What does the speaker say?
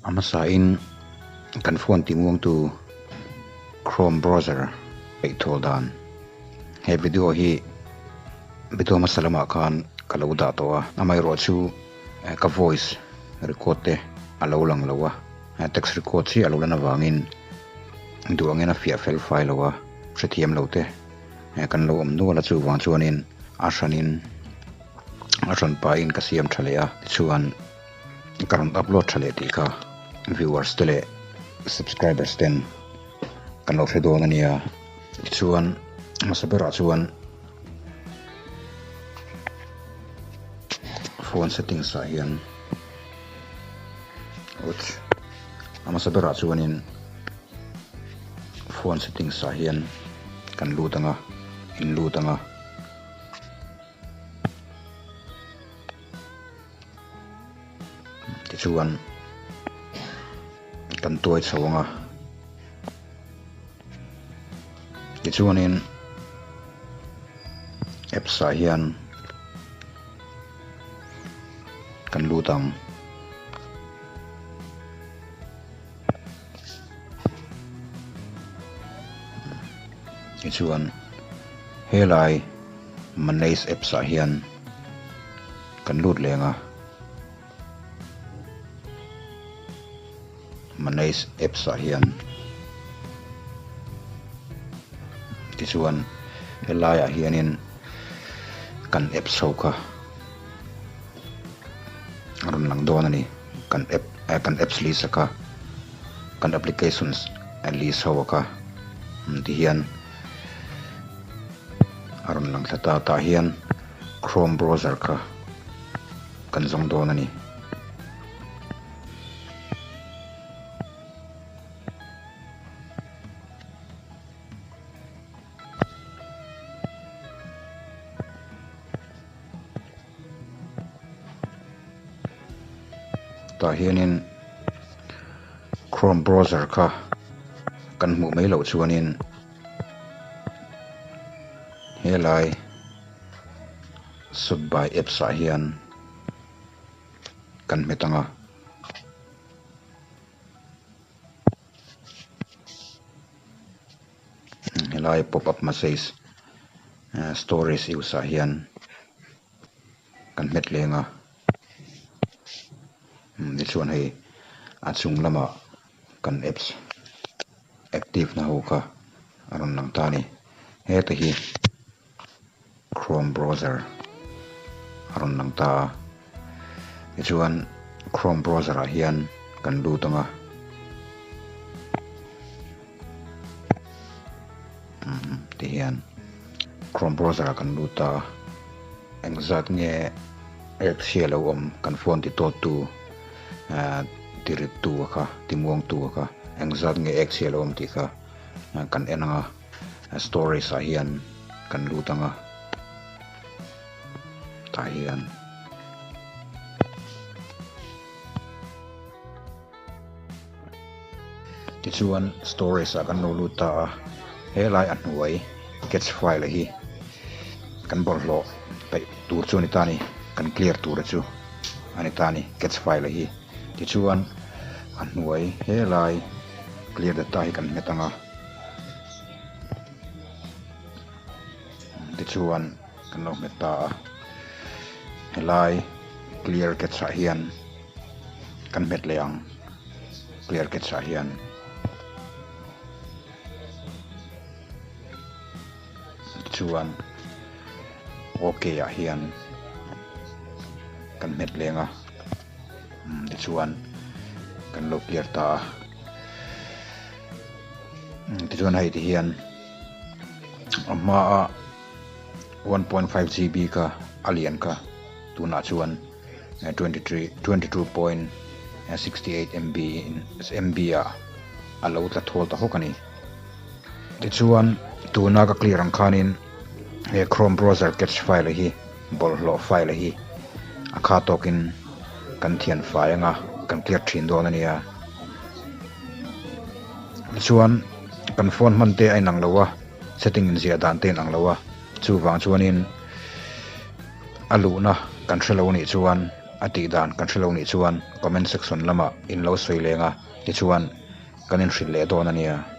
A hmasain kan phone timuangtu Chrome browser peih thawl dan he video hi video hmasa lamah khan ka lo dah tawh a, amaherawh chu ka voice record te a lo lang lo a, text record chiah a lo lan avangin duh angin a fiah fel fai lo a, hrethiam lo te kan lo awm nual a, chuvang chuanin a hranin a hran pahin ka siam tha leh a, tichuan ka rawn upload tha leh tih kha viewers te leh subscribers ten kan lo hre dawn a nia. Tichuan hmasa berah chuan phone settings ah hian ouch a hmasa berah chuanin phone settings ah hian kan lut ang a in lut ang a. Tichuan kan tuai chho ang a tichuanin apps ah hian kan lut ang. Tichuan helai manage apps ah hian kan lut leng a, manage apps ah hian tichuan helai ah hianin kan apps ho kha a rawn lang dawn a ni. Kan app eh kan apps list a kha kan applications list ho a kha ti hian a rawn lang thla ta tah hian chrome browser kha kan zawng dawn a ni. Tah hianin chrome browser kha kan hmuh mai loh chuanin helai sub by apps ah hian kan hmet ang a. Helai pop up message storage use ah hian kan hmet leng a tichuan hei a chung lamah kan apps active na ho kha a rawn lang ta a ni heta hi chrome browser a rawn lang ta a tichuan chrome browser ah hian kan lut ang a. Ti hian chrome browser ah kan lut a engzat nge apps hi alo awm kan phone ti tawt tu ah ti rit tu a kha ti muang tu a kha engzat nge apps hi alo awm tih kha kan en ang a storage ah hian kan lut ang a tah hian. Tichuan storage ah kan lo lut ta a, helai a hnuai cache file hi kan bawlhhlawh peih tur chu a ni ta a ni, kan clear tur chu a ni ta a ni cache file hi. Tichuan a hnuai helai clear data hi kan hmet ang a, tichuan kan lo hmet ta a, helai clear cache ah hian. Kan hmet leh ang clear catch ah hian chuan ok ah hian kan hmet leng a tichuan kan lo clear ta a tichuan hei ti hian a hmaa 1.5 GB kha a lian kha tunah chuan. 22.68 MB MB ah a lo tla thawl ta hawk a ni. Tichuan tuna ka clear ang khanin he Chrome browser cache file hi bawlhhlawh file hi a kha tawkin kan thian fai anga kan clear thin dawn a nia. Tichuan kan phone hman te a inang lo a, setting inziah dan te a inang lo a, chuvang chuanin a luhna kan hre lo anih chuan. A tih dan kan hrelo nih chuan comment section lamah in lo sawi leng a, tichuan kan inhrilh leh dawn a nia.